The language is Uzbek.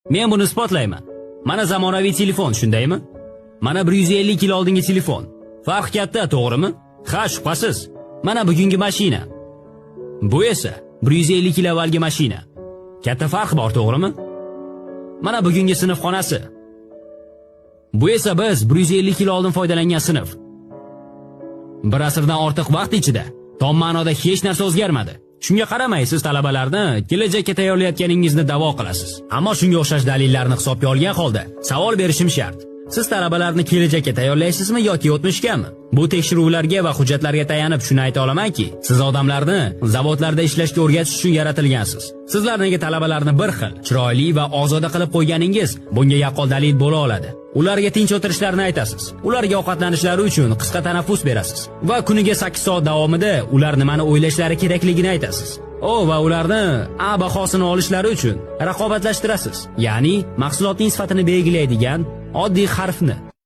Men buni isbotlayman. Mana zamonaviy telefon, shundaymi? Mana 150 yil oldingi telefon. Farq katta, to'g'rimi? Ha, shubhasiz. Mana bugungi mashina. Bu esa 150 yil avvalgi mashina. Katta farq bor, to'g'rimi? Mana bugungi sinf xonasi. Bu esa biz 150 yil oldin foydalangan sinf. Bir asrdan ortiq vaqt ichida tom ma'noda hech narsa o'zgarmadi. Shunga qaramay siz talabalarni kelajakka tayyorlayotganingizni da'vo qilasiz. Ammo shunga o'xshash dalillarni hisobga olgan holda savol berishim shart. Siz talabalarni kelajakka tayyorlaysizmi yoki o'tmishgami? Bu tekshiruvlarga va hujjatlarga tayanib shuni ayta olamanki, siz odamlarni zavodlarda ishlashga o'rgatish uchun yaratilgansiz. Sizlar nega talabalarni bir xil, chiroyli va ozoda qilib qo'yganingiz bunga yaqqol dalil bo'la oladi. Ularga tinch o'tirishlarini aytasiz. Ularga ovqatlanishlari uchun qisqa tanaffus berasiz va kuniga 8 soat davomida ular nimani o'ylashlari kerakligini aytasiz. O va ularni A bahosini olishlari uchun raqobatlashtirasiz. Ya'ni mahsulotning sifatini belgilaydigan oddiy harfni.